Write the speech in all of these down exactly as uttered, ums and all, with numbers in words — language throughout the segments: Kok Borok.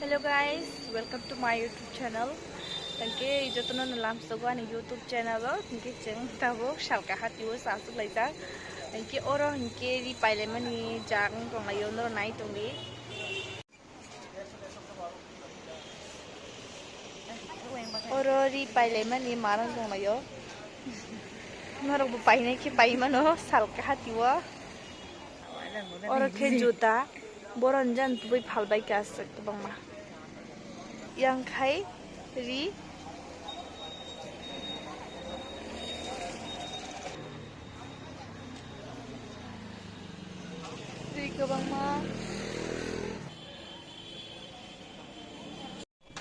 Hello guys, welcome to my YouTube channel. Thank you jotono no lamsogo ani YouTube channel o. Thank you cheng tabo salka hatio sasuk laijak. Thank you oro hinkhe ri pailaimani jang tonglaio noro nai tongdi. Oro ri pailaimani marang tonglaio. Norokbo painai khe pai mano salka hatio. Oro khe juta. Borok ni jani tubui phalbai kha aswk kwbangma. Yang khai ri. Ri kwbangma.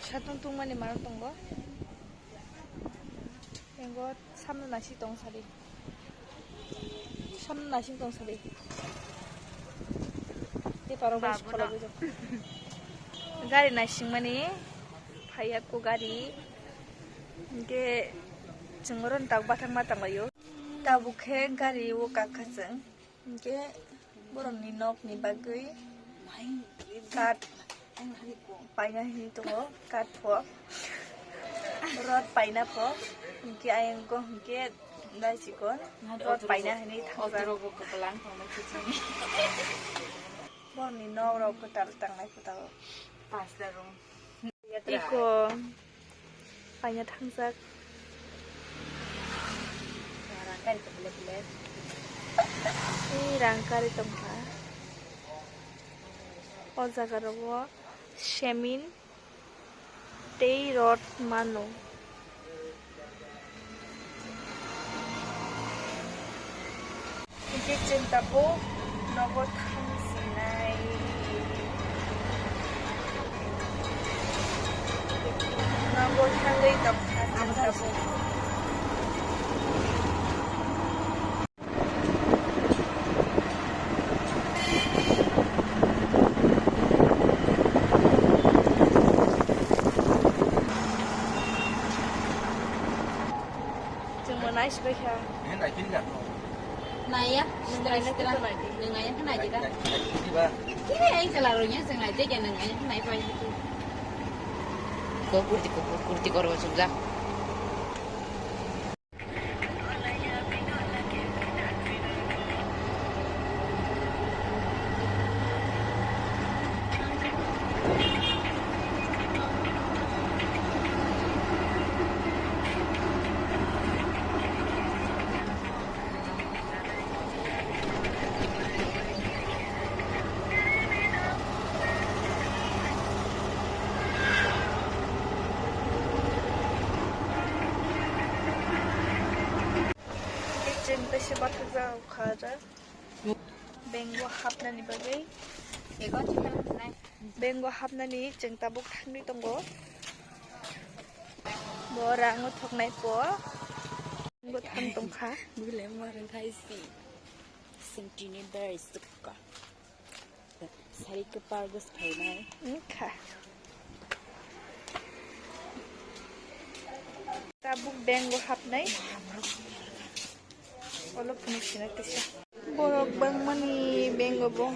Satung tungmani mano tongo. Engo samno nasi tong sadi. Samno nasi tong sadi. Te paro bai. Babono. Sikhola bujak. Gari nasingmani phaiya ko gari. Hingke chwng oro tak bathang ma tanglaio. Tabuk khe gari o kakha chwng. Hingke borokni nokni bagwi kath paina hini tongo, kath pho, rod paina pho, hingke ayang go hingke dai chikon rod paina hini thangjak. Borokni nok rok kwtal tanglai kwtal. Iko paina thangjak. Tei rang kari tongkha. O jaga rogo semin tei rod mano. Hingke chwng tabuk nogo thang sinai. Nogo thangwi tongkha chwng tabuk. Chwngbo naisbaikha. Naiya, sitra, sitra. Nwng naiya khe naidi da. Khe ai chala rwnya chwng naidi khe nwng naiya khe naipai. Ko kurti, ko kurti korbo chumjak. Chwng teisa bathajak kha da. Bank o hapnani bagwi. Bank o hapnani chwng tabuk thangwi tongo. Bo rang o thoknai po. Bo thang tongkha. Bule ma rang khai si. Singtini bai sukka. Sari kwpal bwsai nai. Wngkha. Tabuk bank o hapnai. Olo phunuk sina kisa. Borok bangmani bank o bo.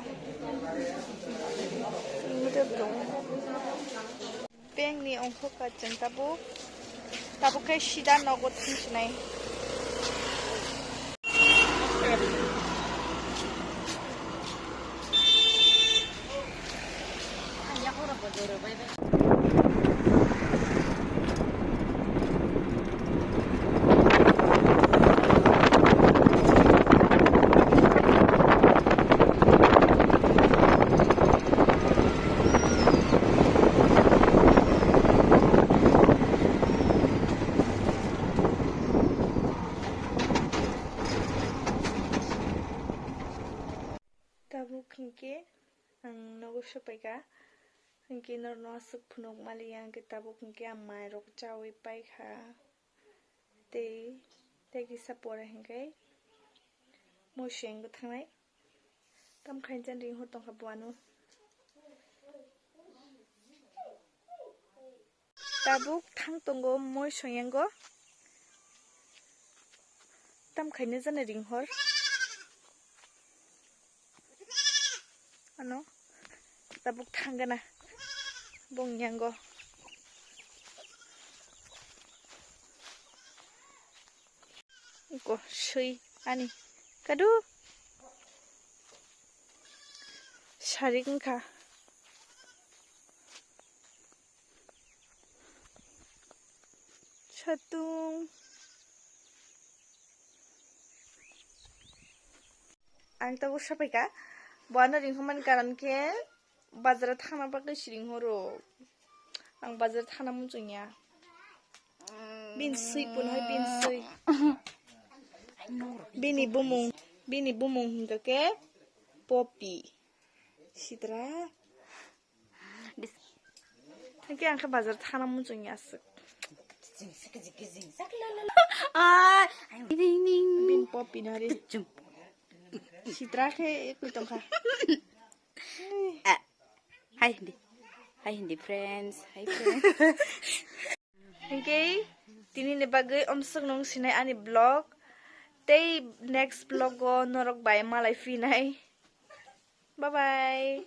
Bank ni ongkho kha chwng tabuk, tabuk khe sida nogo thang sinai. Tabuk hinkhe ang nogo sopaikha, hinkhe norokno aswk phunuk maliya, hinkhe tabuk hinkhe ang mairok chaui paikha. Tei, tei kisa pore hinkhe moiseng bwthangnai. Tam khainjan ring hor tongkha buano. Tabuk thang tongo moisong yango. Tam khaina jani ring hor. Ano tabuk thang gana. Bongyango. Ko sui ani kadu sarik wngkha. Satung. Ang tabuk sapaika. Bo ano ringkha mani karon khe bazar o thangna bagwi siring horo. Ang bazar thangna muchungya. Bini swi pun hai bini swi. Bini bumung, bini bumung hingka khe Poppy. Sitra. Hingke ang khe bazar thana muchung ya aswk. Ai. Bin Poppy nari. Sitra khe ekwi tongkha. Ah. Hai hindi. Hai hindi friends. Hai friends. Hingke tini ni bagwi omswk nung sinai ani vlog. Tei next vlog o norok bai malai phinai. Bye bye.